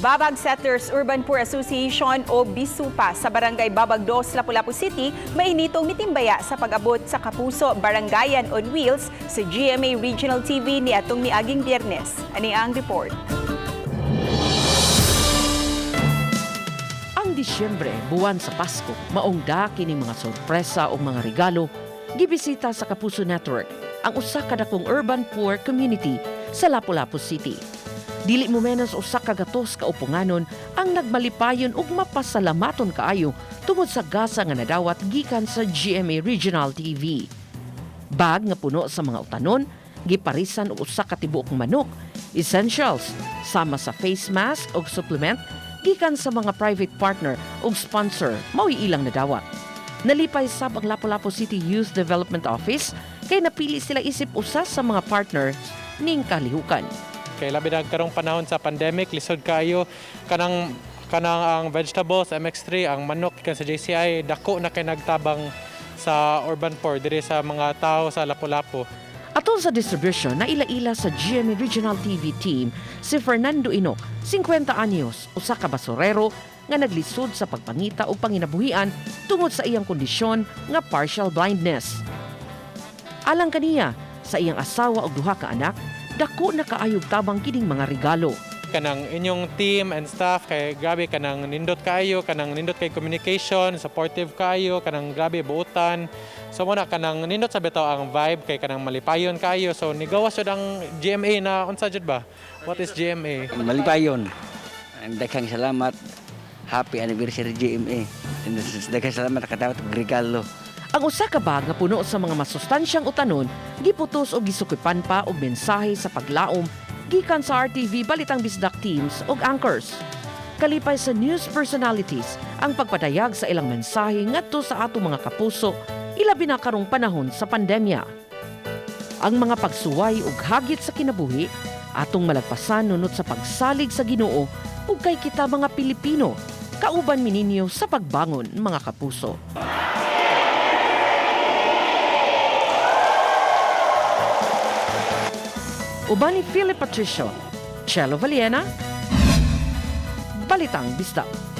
Babag Settlers Urban Poor Association o BISUPA sa Barangay Babag 2, Lapu-Lapu City mainitong nitimbaya sa pag-abot sa Kapuso Barangayan on Wheels sa GMA Regional TV ni atong miaging Biyernes. Ani ang report. Ang Disyembre, buwan sa Pasko, maong daki ning mga sorpresa o mga regalo, gibisita sa Kapuso Network ang usa ka dakong urban poor community sa Lapu-Lapu City. Dili mo menos 100 ka uponganon ang nagmalipayon ug mapasalamaton kaayo tungod sa gasa nga nadawat gikan sa GMA Regional TV. Bag nga puno sa mga utanon, giparisan og usa ka tibuok manok, essentials sama sa face mask ug supplement gikan sa mga private partner ug sponsor mao'y ilang nadawat. Nalipay sab ang Lapu-Lapu City Youth Development Office kay napili sila isip usa sa mga partners ning kalihukan. Kay labi na karong panahon sa pandemic, lisod kayo kanang kanang ang vegetables MX3, ang manok kan sa JCI, dako na kay nagtabang sa urban poor diri sa mga tao sa Lapu-Lapu. Atol sa distribution na ila-ila sa GMA Regional TV team si Fernando Inok, 50 anyos, usa ka basurero nga naglisod sa pagpangita og panginabuhian tungod sa iyang kondisyon nga partial blindness. Alang kaniya, sa iyang asawa ug duha ka anak, dako na kaayog tabang kining mga regalo. Kanang inyong team and staff kay grabe kanang nindot kaayo, kanang nindot kay communication, supportive kaayo, kanang grabe buutan. So mo na kanang nindot sa bitaw ang vibe kay kanang malipayon kaayo. So nigawas jud ang GMA na unsa jud ba? What is GMA? Malipayon. Ang daghang salamat. Happy anniversary, GMA. And daghang salamat, nakadawat og regalo. Ang usa ka bag nga puno sa mga masustansyang utanon, giputos og gisukipan pa og mensahe sa paglaom gikan sa RTV Balitang Bisdak teams ug anchors. Kalipay sa news personalities ang pagpadayag sa ilang mensahe ngadto sa atong mga kapuso, ilabi na karong panahon sa pandemya. Ang mga pagsuway ug hagit sa kinabuhi atong malagpasan nunot sa pagsalig sa Ginoo ug kay kita mga Pilipino. Kauban mi ninyo sa pagbangon, mga kapuso. Uban ni Philip Patricio, Chelo Valiena, Balitang Bisdak.